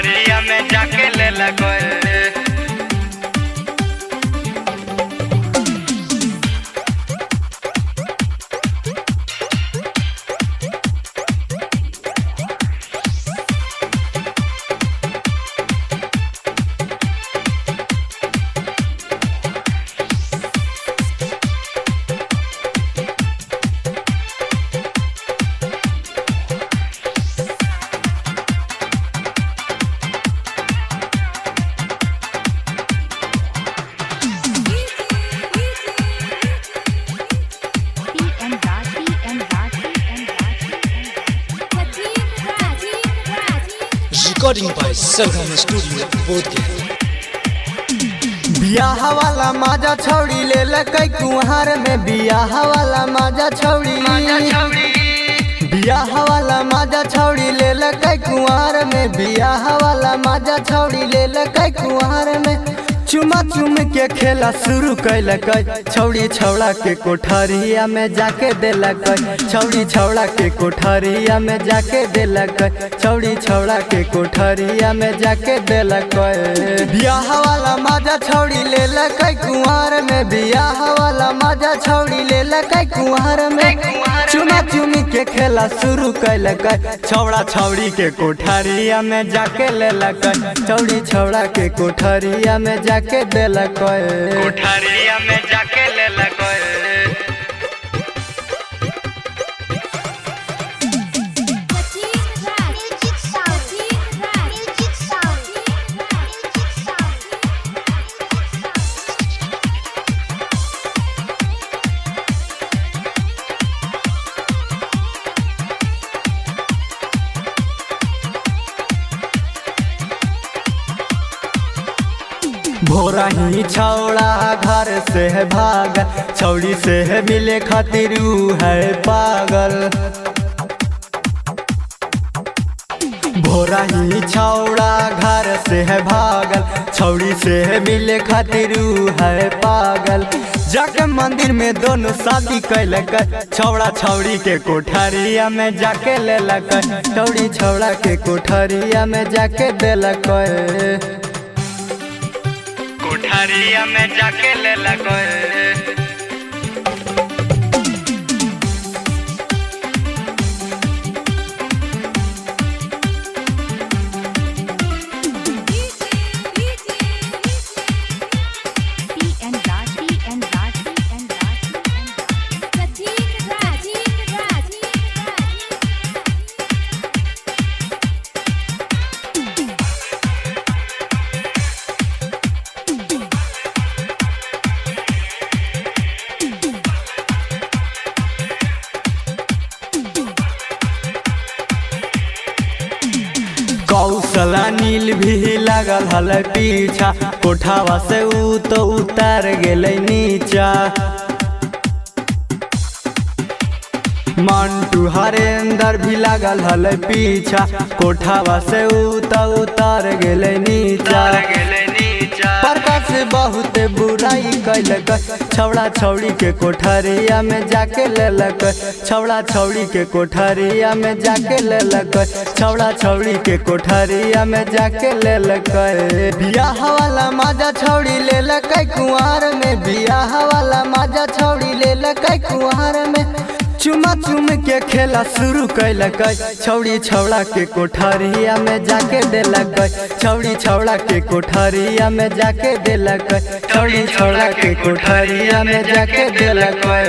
कोठारिया में जाके ले लगोए। P N Raj P N Raj P N Raj P N Raj Sachin Raj Raj Recording by Sargama Studio, Bodh Gaya. बियाह वाला माजा छौड़ी ले लकै कुहार में। बियाह वाला माजा छौड़ी, बियाह वाला माजा छौड़ी ले लकै कुहार में। बियाह वाला माजा छौड़ी ले लकै कुहार में। चुमा चुम के खेला शुरू कैलकै, छौड़ी छौड़ा के कोठरिया में जाके देलकै। छौड़ी छौड़ा के कोठरिया में जाके देलकै। छौड़ी छौड़ा के कोठरिया में जाके देलकै। बियाह वाला माजा छौड़ी ले लकै कुंवार में। बियाह वाला माजा छौड़ी ले लकै कुंवार में। चुमा चुमी के खेला शुरू कैलकै, छौड़ा छौड़ी के कोठरिया में जाके लेलकै। छौड़ी छौड़ा के कोठरिया में जाके देलकै। कोठारिया में जाके ले लगोए। Sachin Raj Music sound. Sachin Raj Music sound. Music sound. भोरा ही छौड़ा घर से है भागल, छौड़ी से है मिले खातिर ऊ है पागल। भोरा ही छौड़ा घर से है भागल, छौड़ी से है मिले खातिर ऊ है पागल। जाके मंदिर में दोनों शादी कैलक, छौड़ा छौड़ी के कोठरिया में जाके लेलक। छौड़ी छौड़ा के कोठरिया में जाके देलक। कोठारिया में जाके ले लगोए। P N Raj P N Raj P N Raj P N Raj Sachin Raj Raj Kaushala नील भी लागल हल पीछा, कोठावा से ऊ तो उतर गेलै नीचा। मंटू हरेंदर भी लागल हल पीछा, कोठावा से ऊ तो उतर गेलै नीचा। गेले नीचा। प्रकाश बहुत बुराई कैलक, छौड़ा छौड़ी के कोठरिया में जाके लेलक। छौड़ा छौड़ी के कोठरिया में जाके लेलक। छौड़ा छौड़ी के कोठरिया में जाके लेलक। बियाह वाला माजा छौड़ी लेलक कुंवार में। बियाह वाला माजा छौड़ी लेलक कुंवार में। चुमा चुम के खेला शुरू कैलकै, छौड़ी छौड़ा के कोठरिया में जाके देलकै। छौड़ी छौड़ा के कोठरिया में जाके देलकै। छौड़ी छौड़ा के कोठरिया में जाके देलकै।